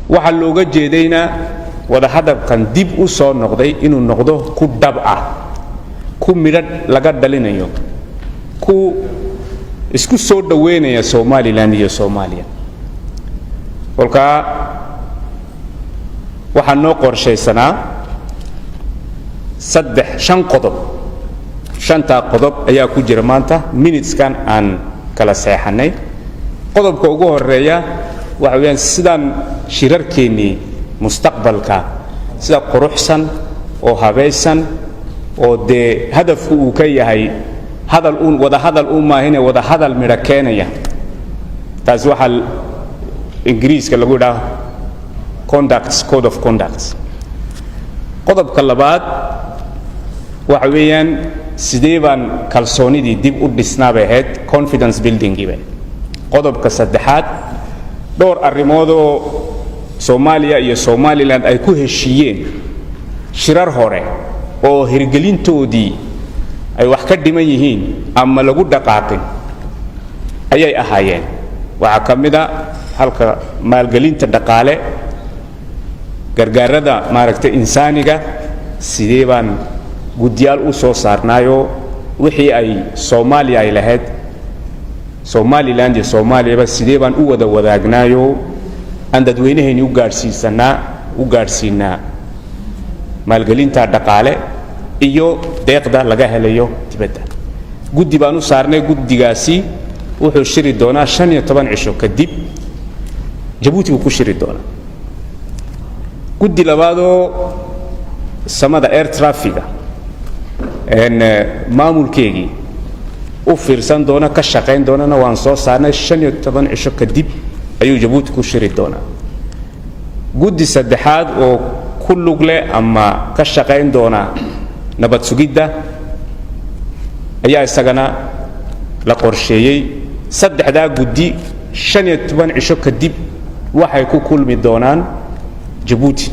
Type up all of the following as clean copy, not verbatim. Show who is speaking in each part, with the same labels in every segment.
Speaker 1: Waxaa looga jeedayna wadahadalkan dib u soo noqday inuu noqdo ku dhab ah, ku midho laga dhalinayo, ku isku soo dhoweynaya Somaliland iyo Soomaaliya. Kolkaa waxaa noo qorshaysanaa saddex shan qodob. Shantaa qodob ayaa ku jira maanta minuteskan aan kala seexannay. Qodobka ugu horeeya waxa weeyaan sidaan shirarkeennii mustaqbalka sida quruxsan oo habaysan oo dee hadafku uu ka yahay hadal uun, wada hadal u maahine, wada hadal midho keenaya. Taasi waxaa Ingiriiska lagu yidhaha conducts, code of conducts. Qodobka labaad waxa weeyaan sidee baan kalsoonidii dib u dhisnaa bay ahayd, confidence buildingii bay. Qodobka saddexaad, dhowr arrimoodoo Soomaaliya iyo Somaliland ay ku heshiiyeen shirar hore oo hirgelintoodii ay wax ka dhiman yihiin ama lagu dhaqaaqin ayay ahaayeen. Waxaa ka mid a halka maalgelinta dhaqaale, gargaarada maaragtay insaaniga, sidee baan guddiyaal u soo saarnaayoo wixii ay Soomaaliya ay lahayd, Somaliland iyo Soomaaliyaba sidee baan u wada wadaagnaayoo aan dadweynahayni u gaadhsiisanaa, u gaadhsiinaa maalgelinta dhaqaale iyo deeqda laga helayo dibadda. Guddi baan u saarnay. Guddigaasi wuxuu shiri doonaa 15 cisho kadib, Jabuuti buu ku shiri doonaa. Guddi labaadoo samada, air trafficga maamulkeegii u fiirsan doona, ka shaqayn doonana waan soo saarnay. 15 cisho kadib ayuu Jabuuti ku shiri doonaa. Guddi saddexaad oo ku lug leh ama ka shaqayn doona nabad sugidda ayaa isagana la qorsheeyey. Saddexdaa guddi 15 cisho kadib waxay ku kulmi doonaan Jabuuti.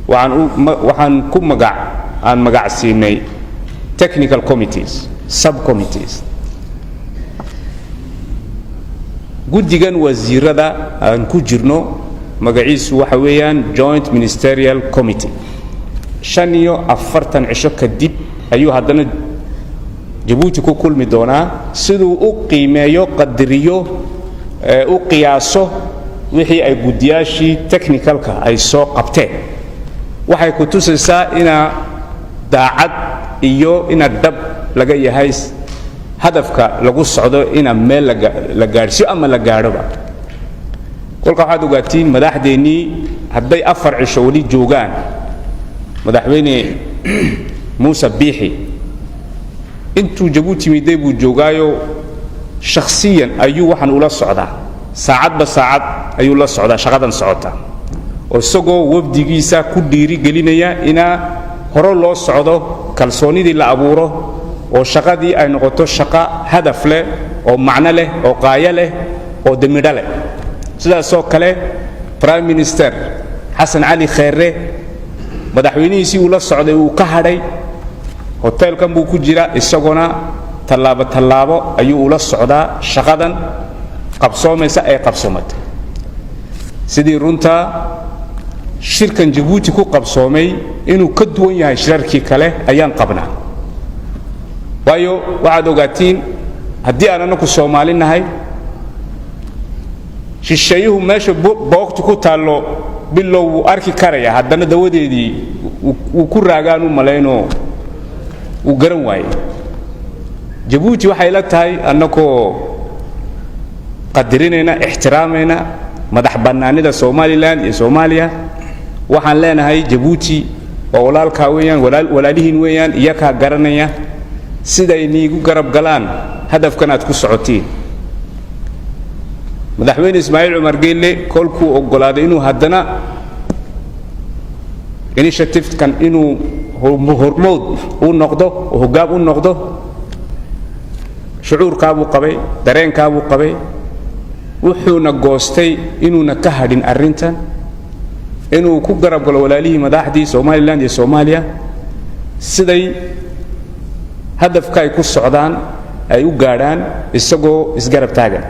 Speaker 1: Waxaan ku magac aan magac siinay technical committees, subcommittees. Guddigan wasiirada aan ku jirno magaciisu waxa weeyaan Joint Ministerial Committee. 45 cisho kadib ayuu haddana Jabuuti ku kulmi doonaa, siduu u qiimeeyo, qadariyo, u qiyaaso wixii ay guddiyaashii technicalka ay soo qabteen. Waxay ku tusaysaa inaa daacad iyo ina dhab laga yahay hadafka lagu socdo, ina meel la gaadhsiyo ama la gaadhoba. Kolka waxaad ogaatiin madaxdeennii hadday 4 cisho weli joogaan, Madaxweyne Muuse Biixi intuu Jabuuti miday buu joogaayo, shakhsiyan ayuu waxaan ula socdaa, saacadba saacad ayuu la socdaa shaqadan socota, oo isagoo wafdigiisa ku dhiirigelinaya inaa hore loo socdo, kalsoonidii la abuuro, oo shaqadii ay noqoto shaqo hadaf leh oo macno leh oo qaayo leh oo demidho leh. Sidaasoo kale Prime Minister Xasan Cali Kheere madaxweynihiisii uu la socday uu ka hadhay, hoteelkan buu ku jira, isaguna tallaabo tallaabo ayuu ula socdaa shaqadan qabsoomaysa ee qabsoomatay. Sidii runta shirkan Jabuuti ku qabsoomay inuu ka duwan yahay shirarkii kale ayaan qabnaa, waayo waxaad ogaatiin haddii aan anaku Soomaali nahay, shisheeyuhu meesha boogtu ku taallo bilow wuu arki karaya, haddana dawadeedii wuu ku raagaan u malaynoo wuu garan waayey. Jabuuti waxay la tahay, annakoo qadarinayna, ixtiraamayna madax bannaanida Somaliland iyo Soomaaliya, waxaan leenahay Jabuuti waa walaalkaa weeyaan, walaalihiin weeyaan, iyakaa garanaya siday niigu garab galaan hadafkan aad ku socotiin. Madaxweyne Ismaaciil Cumar Geelle kolkuu oggolaaday inuu haddana initiativekan inuu hormood u noqdo oo hoggaam u noqdo, shucuurkaabuu qabay, dareenkaabuu qabay, wuxuuna goostay inuuna ka hadhin arrintan, inuu ku garab galo walaalihii madaxdii Somaliland iyo Soomaaliya siday hadafka ay ku socdaan ay u gaadhaan, isagoo isgarab taagan.